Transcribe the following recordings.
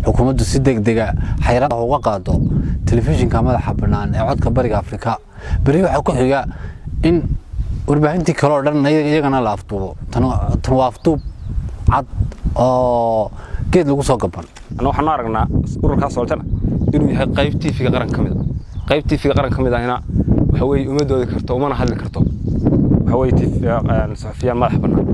Xukuumaddu si degdega xayiraad uga qaado telefishinka madaxa bannaan ee Codka Bariga Afrika. Beri waxaa ku xiga in warbaahintii kale oo dhan iyagana la afduubo. Tan waa afduub cad oo geed lagu soo gaban. Anna waxaanu aragnaa ururkaa Sooljana inuu yahay qayb TV-ga qaran ka mid a. Qayb TV-ga qaran ka mid ahina waxa weeye uma doodi karto, umana hadli karto, waxa weeye saxufiyaan madax bannaan.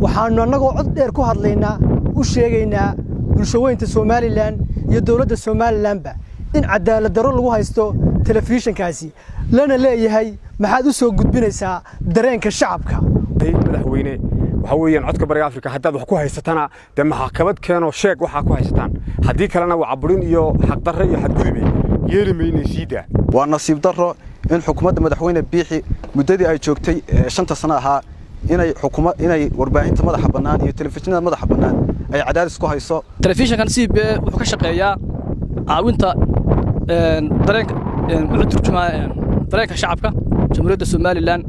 Waxaannu annagoo cod dheer ku hadlaynaa u sheegaynaa bulshaweynta Somaliland iyo dowladda Somalilandba in cadaalad darro lagu haysto telefishinkaasi, lana leeyahay: "Maxaad u soo gudbinaysaa dareenka shacabka?" Madaxweyne, waxa weeyaan Codka Bariga Afrika haddaad wax ku haysatana, dee maxkamad keenoo sheeg waxaa ku haysataan. Haddii kalena waa caburin iyo xaqdarre iyo xadgudube, yeeli maynay, siidaa. Waa nasiib darro in xukuumadda Madaxweyne Biixi muddadii ay joogtay 5-ta sano ahaa inay xukuma inay warbaahinta madaxa bannaan iyo telefishinada madaxa bannaan ay cadaadis ku hayso. Telefishinkan CBA wuxuu ka shaqeeyaa caawinta dareenka, wuxuu turjumaa dareenka shacabka Jamhuuriyadda Somaliland.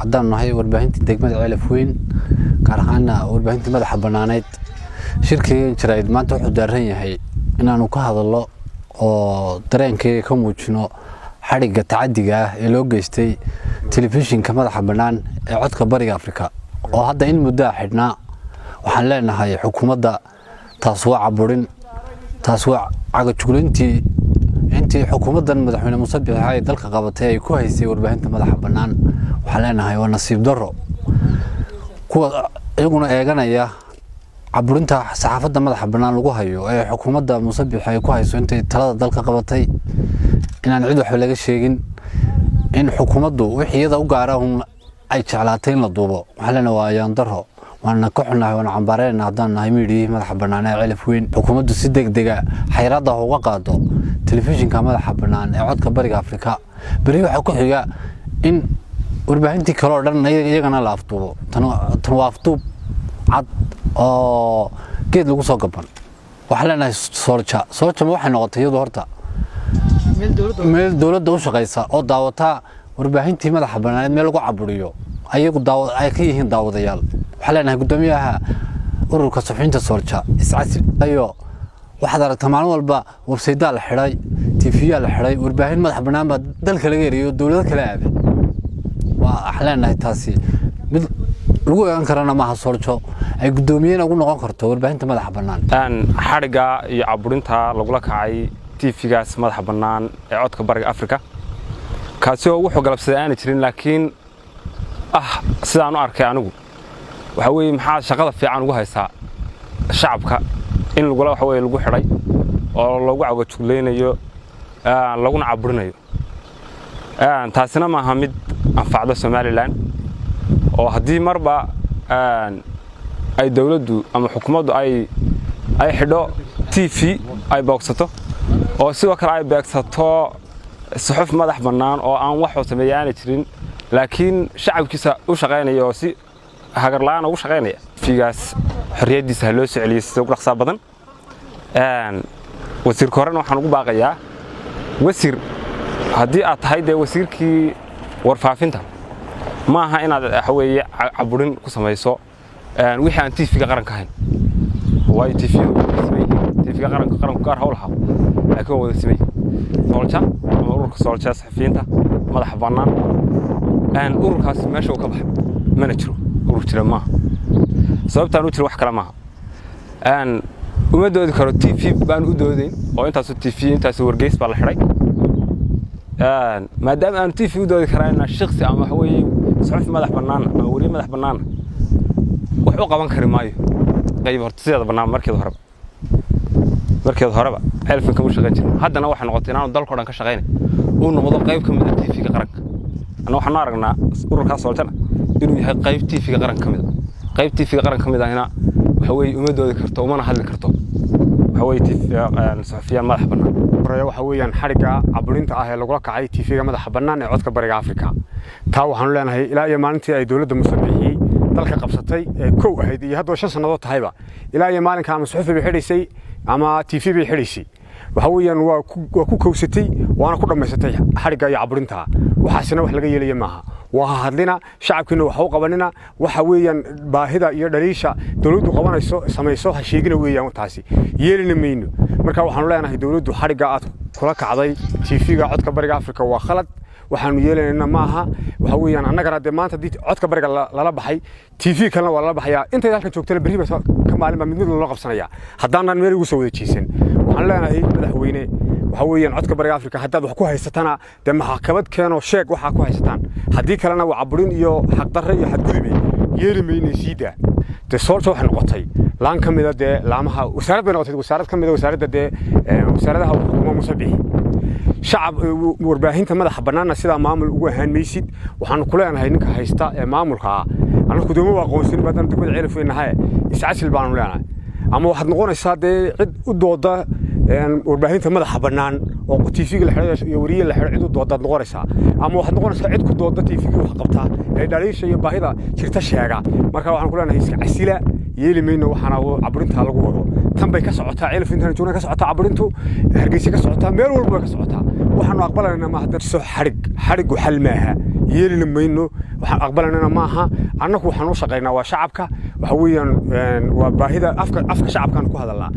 Haddaan nahay warbaahintii degmada Ceelaf Weyn, gaar ahaana warbaahintii madaxa bannaaneyd, shirkaygan jaraa'id maanta wuxuu daaran yahay inaanu ka hadallo oo dareenkayga ka muujino xadhigga tacadiga ah ee loo geystay telefishinka madaxa bannaan ee Codka Bariga Afrika oo hadda in muddo a xidhnaa. Waxaan leenahay xukuumadda, taas waa caburin, taas waa cagajuglayntii intii xukuumaddan Madaxweyne Muuse Biixi ay dalka qabatay ay ku haysay warbaahinta madaxa bannaan. Waxaan leenahay waa nasiib darro kuwa iyaguna eeganaya caburinta saxaafadda madaxa bannaan lagu hayo ee xukuumadda Muuse Biixi ay ku hayso intay talada dalka qabatay, inaan cid waxba laga sheegin, in xukuumaddu wixii iyada u gaara un ay jeclaatay in la duubo. Waxaan leenahay waa ayaan darro, waana ka xunnahay, waana cambaareyna haddaan nahay miidhiyihii madaxa bannaan ee Celif Weyn. Xukuumaddu si degdega xayiraadda uga qaado telefishinka madaxa bannaan ee Codka Bariga Afrika. Beri waxaa ku xiga in warbaahintii kale oo dhan iyagana la afduubo. Tan waa afduub cad oo geed lagu soo gaban. Waxaan leenahay Soolja, Soolja ma waxay noqotay iyadu horta meel dowladda u shaqaysa oo daawataa warbaahintii madaxa bannaaneed, meel lagu caburiyo ayagu ay ka yihiin daawadayaal? Waxaan leenahay guddoomiyaha ururka suxufiyiinta Soolja, iscasil ayo. Waxaad aragtaa maalin walba websaydaa la xidhay, TV-yaa la xidhay, warbaahin madax bannaan baa dalka laga eriyo, dowlado kala aaday. Waxaan leenahay taasi mid lagu eegan karana maaha Sooljo ay guddoomiyena ugu noqon karto warbaahinta madaxa bannaan. Xadhigga iyo caburinta lagula kacay TV-gaas madaxa bannaan ee Codka Bariga Afrika, kaasi oo wuxuu galabsaday aana jirin, laakiin ah sidaan u arkay anigu waxa weeye: "Maxaad shaqada fiican ugu haysaa shacabka?" In lagula waxa weye lagu xidhay oo lagu cagajuglaynayo, laguna caburinayo. Taasina maaha mid anfacdo Somaliland, oo haddii marba ay dowladdu ama xukuumaddu ay xidho TV, ay boogsato, oo sidoo kale ay beegsato suxuf madax bannaan oo aan waxuu sameeya aanay jirin, laakiin shacabkiisa u shaqaynaya oo si hagarla'aan ugu shaqaynaya, TV-gaas xorriyaddiisa ha loo soo celiyey sida ugu dhaqsaa badan. Wasiirka horena waxaan ugu baaqayaa: wasiir, haddii aad tahay dee wasiirkii warfaafinta, ma aha inaad waxa weeye caburin ku samayso wixii aan TV-ga qaranka ahayn, waayo TV-yadu waa wada siman yihiin. TV-ga qaranka, qaranku gaar ha u lahaa, laakiin waa wada siman yihiin. Soolja ama ururka Soolja saxafiyiinta madaxa bannaan, ururkaasi meesha uu ka baxay, mana jiro, urur jira maaha. Sababtaan u jira wax kale maaha, uma doodi karo TV baan u doodayn oo intaasu TV, intaasu wargeys baa la xidhay. Maadaama aanu TV u doodi karayna, shaksi ama waxa weeye suxufi madax bannaana ama weriye madax bannaana wax u qaban kari maayo. Qayb horta sideeda bannaan markeeda horeba Ceelfin kama shaqayn jirin. Haddana waxay noqotay inaanu dalka o dhan ka shaqaynay, uu noqdo qayb ka mid a TV-ga qaranka. Anna waxaanu aragnaa ururkaa Sooljana inuu yahay qayb TV-ga qaranka ka mid a. Qayb TV-ga qaranka ka mid ahina waxa weeye uma doodi karto, umana hadli karto, waxa weeye saxufiyaan madax bannaan. Waxa weeyaan xadhigga caburinta ah ee lagula kacay TV-ga madaxa bannaan ee Codka Bariga Afrika. Taa waxaanu leenahay, ilaa iyo maalintii ay dowladda Muuse Biixi dalka qabsatay ee kow ahayd iyo haddaba 5 sannadood tahayba, ilaa iyo maalinka ama suxufi bay xidhaysay ama TV bay xidhaysay. Waxa weeyaan waa ku kowsatay, waana ku dhammaysatay xadhigga iyo caburinta. Waxaasina wax laga yeelaya maaha. Waa ha hadlina, shacabkiina wax u qabanina. Waxa weeyaan baahida iyo dhaliisha dowladdu qabanayso samayso ha sheegina weeyaan. Taasi yeelina mayno. Marka waxaanu leenahay, dowladdu xadhigga aad kula kacday TV-ga Codka Bariga Afrika waa khalad, waxaanu yeelanayna maaha. Waxa weeyaan annagana dee maanta haddii Codka Bariga lala baxay, TV kalena waa lala baxayaa. Intayda halkan joogtana berri ba ka maalin baa mid mid loola qabsanaya haddaanan meel ugu soo wada jeesan. Waxaan leenahay, madaxweyne, waxa weeyaan Codka Bariga Afrika haddaad wax ku haysatana dee maxkamad keenoo sheeg waxaa ku haysataan. Haddii kalena waa caburin iyo xaqdarre iyo xadgudube, yeeli maynay, sii daa. Dee Soolja waxay noqotay laan ka mida dee laamaha wasaarad bay noqotay, wasaarad ka mida wasaaradda dee wasaaradaha xukuma Muuse Bixi. Shacab warbaahinta madaxa bannaanna sidaa maamul ugu ahaan maysid. Waxaanu ku leenahay ninka haysta ee maamulka ah, annagu dooma waa aqoonsan maadaama degmada Ceelaf weynahay, iscasil baanu leenahay. Ama waxaad noqonaysaa dee cid u dooda warbaahinta madaxa bannaan oo TV-ga la xidho iyo wariye la xidho cid u doodaad noqonaysaa, ama waxaad noqonaysaa cid ku dooda TV-ga wax qabta ee dhaliisha iyo baahida jirta sheega. Marka waxaan ku leenahay, iska casila, yeeli mayno. Waxaana caburintaa lagu wado tan bay ka socotaa Ceelaf intaan joogna, ka socotaa caburintu Hargeysa, ka socotaa meel walba bay ka socotaa. Waxaanu aqbalanayna maaha soo xadhig. Xadhiggu xal maaha, yeelina mayno, waxaan aqbalanayna maaha. Annagu waxaan u shaqaynaa waa shacabka. Waxa weeyaan waa baahida afka shacabkaan ku hadalnaa,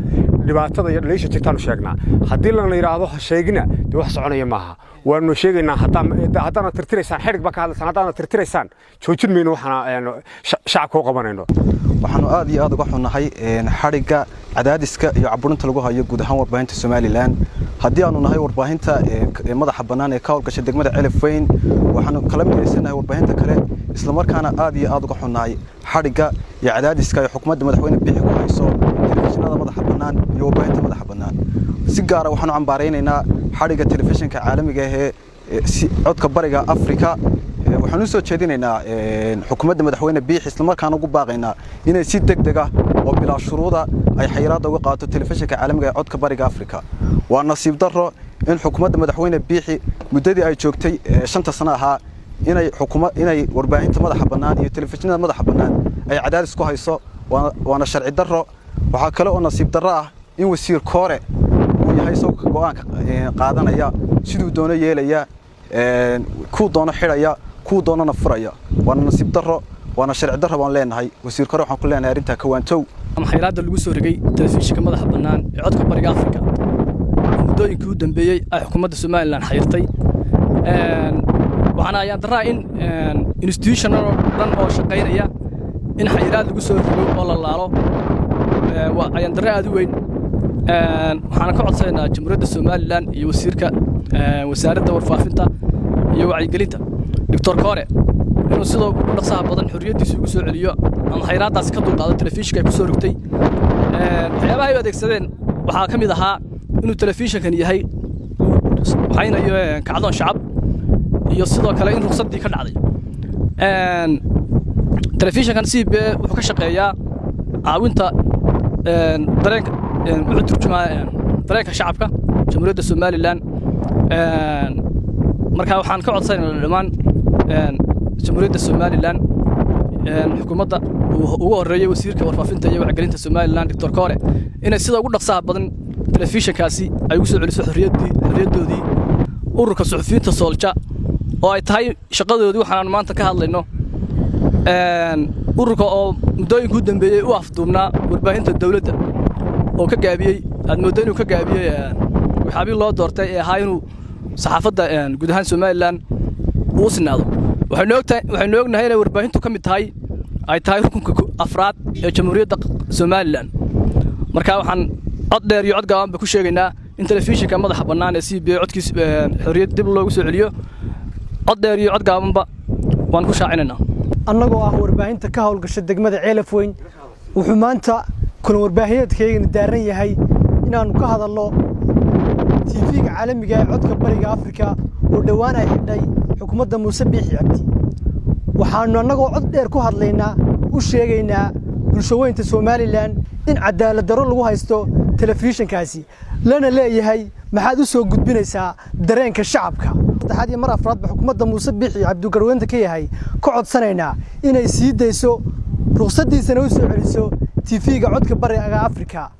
dhibaatada iyo dhaliisha jirtaanu sheegnaa. Haddii lana yidhaahdo ha sheegina, dee wax soconaya maaha. Waanu sheegaynaa. Haddaana tirtiraysaan, xidhig baa ka hadlaysaan, haddaana tirtiraysaan, joojin mayno waxaana shacabka u qabanayno. Waxaanu aad iyo aad uga xunnahay xadhigga, cadaadiska iyo caburinta lagu hayo guud ahaan warbaahinta Somaliland. Haddii aanu nahay warbaahinta madaxa bannaan ee ka howlgasha degmada Celif Weyn, waxaanu kala midaysanahay warbaahinta kale, islamarkaana aad iyo aad uga xunnahay xadhigga iyo cadaadiska ay xukuumadda madaxweyne Biixi ku hayso telefishinada madaxa bannaan iyo warbaahinta madaxa bannaan. Si gaara waxaanu cambaaraynaynaa xadhigga telefishinka caalamiga ahee Codka Bariga Afrika. Waxaan u soo jeedinaynaa xukuumadda madaxweyne Biixi, islamarkaana ugu baaqaynaa inay si deg deg ah oo bilaa shuruuda ay xayiraadda uga qaato telefishinka caalamiga ee Codka Bariga Afrika. Waa nasiib darro in xukuumadda madaxweyne Biixi muddadii ay joogtay 5-ta sano ahaa inay warbaahinta madaxa bannaan iyo telefishinada madaxa bannaan ay cadaadis ku hayso, waana sharci darro. Waxaa kale oo nasiib darro ah in wasiir Koore uu yahay isagoo go'aanka qaadanaya, siduu doono yeelaya, kuu doono xidhaya, kuu doonana furaya. Waana nasiib darro, waana sharci darro baan leenahay. Wasiir Koore waxaan ku leenahay, arrintaa kawaantow. Ama xayiraadda lagu soo rogay telefishinka madaxa bannaan ee Codka Bariga Afrika oo muddooyinkii u dambeeyey ay xukuumadda Somaliland xayirtay. Waxaana ayaan darraa in institution oo dhan oo shaqaynaya in xayiraad lagu soo rogo oo la laalo, waa ayaan darre aad u weyn. Waxaana ka codsanaynaa Jamhuuriyadda Somaliland iyo wasiirka wasaaradda warfaafinta iyo wacyigelinta, Doctor Koore, inuu sidoo ugu dhaqsaha badan xorriyaddiisa ugu soo celiyo ama xayiraaddaasi ka dulqaado telefishinka ay ku soo rogtay. Waxyaabaha ay u adeegsadeen waxaa ka mid ahaa inuu telefishinkan yahay waxaynayo kacdoon shacab iyo sidoo kale in ruqsaddii ka dhacday. Telefishinkan CBA wuxuu ka shaqeeyaa caawinta dareenka, wuxuu turjumaa dareenka shacabka Jamhuuriyadda Somaliland. Marka waxaan ka codsanaynaa dhammaan Jamhuuriyadda Somaliland, xukuumadda uu ugu horreeyey wasiirka warfaafinta iyo wacyigelinta Somaliland, Doctor Koore, inay sida ugu dhaqsaha badan telefishinkaasi ay ugu soo celiso xorriyaddoodii. Ururka suxufiyiinta Soolja oo ay tahay shaqadoodii waxaan maanta ka hadlayno, ururka oo muddooyinkii u dambeeyey u afduubnaa warbaahinta dowladda oo ka gaabiyey, aad mooddo inuu ka gaabiyey waxyaabii loo doortay ee ahaa inuu saxaafadda guud ahaan Somaliland uu sinaado. Waxaynu ognahay inay warbaahintu ka mid tahay, ay tahay rukunka afraad ee Jamhuuriyadda Somaliland. Marka waxaan cod dheer iyo cod gaaban ba ku sheegaynaa in telefishinka madaxa bannaan ee CBA codkiis xorriyad dib loogu soo celiyo. Cod dheer iyo cod gaabanba waan ku shaacinaynaa. Annagoo ah warbaahinta ka howlgasha degmada Ceelaf Weyn, wuxuu maanta kulan warbaahineedkaygana daaran yahay inaannu ka hadalno TV-ga caalamiga ee Codka Bariga Afrika oo dhowaan ay xidhay xukuumadda Muuse Biixi Cabdi. Waxaannu annagoo cod dheer ku hadlaynaa u sheegaynaa bulshaweynta Somaliland in cadaalad darro lagu haysto telefishinkaasi, lana leeyahay, maxaad u soo gudbinaysaa dareenka shacabka? Saddexaad iyo mar afraadba xukuumadda Muuse Biixi Cabdigarweynta ka yahay ka codsanaynaa inay sii dayso, ruqsaddiisana u soo celiso TV-ga Codka Bariga Afrika.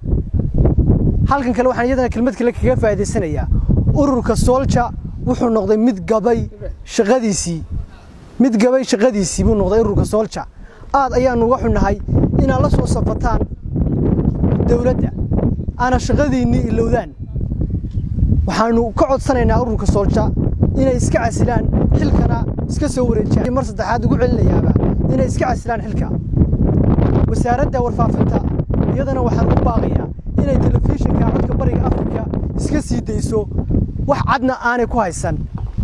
Halkan kale waxaan iyadana kelmad kale kaga faa'iidaysanayaa, ururka Soolja wuxuu noqday mid gabay shaqadiisii. Mid gabay shaqadiisii buu noqday ururka SOLJA. Aad ayaannu uga xunnahay inaad la soo safataan dowladda, aana shaqadiinnii ilowdaan. Waxaannu ka codsanaynaa ururka SOLJA inay iska casilaan xilkana, iska soo wareejiyaan. Mar saddexaad ugu celinayaaba inay iska casilaan xilka. Wasaaradda Warfaafinta iyadana waxaan ugu baaqayaa inay telefishinka Codka Bariga Afrika iska sii dayso, wax cadna aanay ku haysan.